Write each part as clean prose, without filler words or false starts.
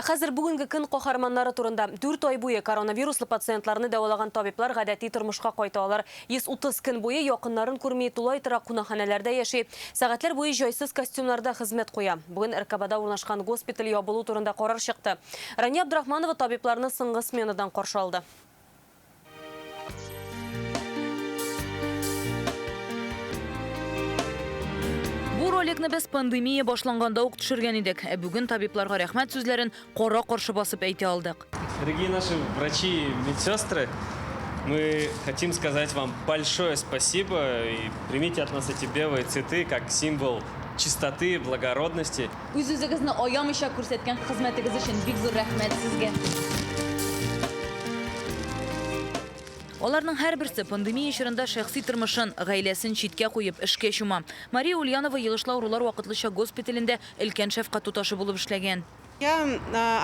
Ә хәзер бүгенге көн каһарманнары турында. Дүрт ай буе коронавируслы пациентларны дәвалаган табиблар гадәти тормышка кайта. Алар 130 көн буе якыннарын күрми, тулай торак кунакханәләрдә яши, сәгатьләр буе җайсыз костюмнарда хезмәт куя. Бүген РКБда урнашкан госпиталь ябылу турында карар чыкты. Рания Абдрахманова табибларны соңгы сменадан каршы алды. Бу роликны без пандемия башланганда ук төшергән идек. Ә бүген табибларга рәхмәт сүзләрен кара-каршы басып әйтә алдык. Дорогие наши врачи и медсестры, мы хотим сказать вам большое спасибо и примите от нас эти белые цветы как символ чистоты, благородности. Үз-үзегезне аямыйча күрсәткән хезмәтегез өчен бик зур рәхмәт сезгә. Аларның һәрберсе пандемия чорында шәхси тормышын, гаиләсен читкә куеп, эшкә чума. Мария Ульянова йогышлы авырулар вакытлыча госпиталендә өлкән шәфкать туташы булып эшләгән. Я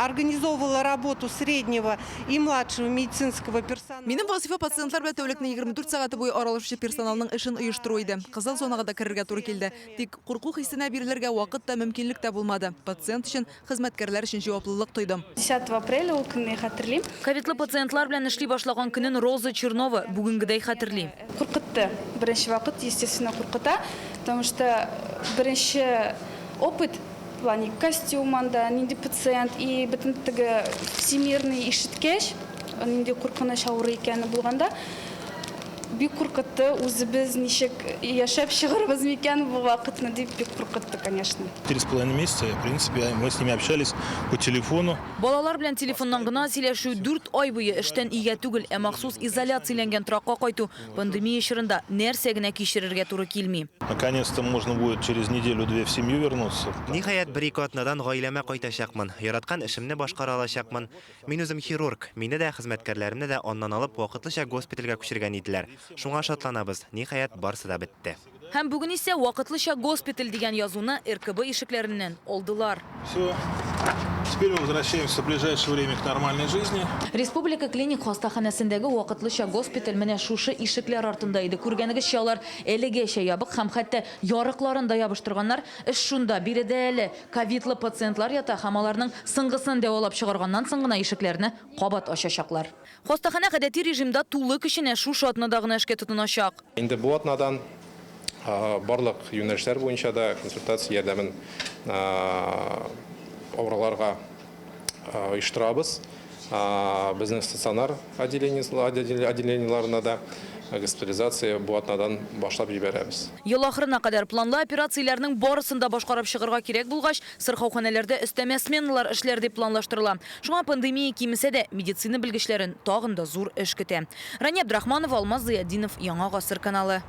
организовывала работу среднего и младшего медицинского персонала. Минем вазыйфа пациентлар белән тәүлекнең 24 сәгате буе аралашучы персоналның эшен оештыру иде. Кызыл зонага да керергә туры килде. Тик курку хисенә бирелергә вакыт та, мөмкинлек тә булмады. Пациент өчен, хезмәткәрләр өчен җаваплылык тойдым. Десятого апреля ул көнне хәтерлим. Ковидлы пациентлар белән эшли башлаган көнен Роза Чернова бүгенгедәй хәтерли. Куркытты. Беренче вакыт, естественно, куркыта, потому что беренче опыт В плане костюм анда, нинди пациент и бөтен теге всемирный ишеткәч, нинди куркыныч авыру икәне булганда, бик куркытты, үзебез ничек яшәп чыгарбыз микән бу вакытны дип бик куркытты, конечно. 3,5 месяца, в принципе, мы с ними общались по телефону. Балалар белән телефоннан гына сөйләшү, дүрт ай буе эштән өйгә түгел, ә махсус изоляцияләнгән торакка кайту, Пандемия чорында нәрсә генә кичерергә туры килми. Наконец-то можно будет через неделю-две в семью вернуться. Ниһаять, бер-ике атнадан гаиләмә кайтачакмын. Яраткан эшемне башкара алачакмын. Мин үзем хирург. Мине дә, хезмәткәрләремне дә аннан алып, вакытлыча госпитальгә күчергән иделәр. Шуңа шатланабыз, ниһаять, барсы да бетте. Һәм бүген исә вакытлыча госпиталь дигән язуны РКБ ишекләреннән алдылар. Все. Теперь мы возвращаемся в ближайшее время к нормальной жизни. Республика клиник хастаханәсендәге вакытлыча госпиталь менә шушы ишекләр артында иде. Күргәнегезчә, алар әлегәчә ябык һәм хәтта ярыкларын да ябыштырганнар. Эш шунда, биредә әле ковидлы пациентлар ята һәм аларның соңгысын дәвалап чыгарганнан соң гына ишекләрне кабат ачачаклар. Хастаханә гадәти режимда тулы көченә шушы атнада гына эшкә тотыначак. Инде бу атнадан барлык юнәлешләр буенча да консультация ярдәмен авыруларга оештырабыз. Безнең стационар отделениеларына да госпитализация бу атнадан башлап җибәрәбез. Ел ахырына кадәр планлы операцияләрнең барысын да башкарып чыгарга кирәк булгач, сырхауханәләрдә өстәмә сменалар эшләр дип планлаштырыла. Шуңа пандемия кимесә дә, медицина белгечләрен тагын да зур эш көтә. Рания Абдрахманова, Алмаз Зыятдинов, Яңа гасыр каналы.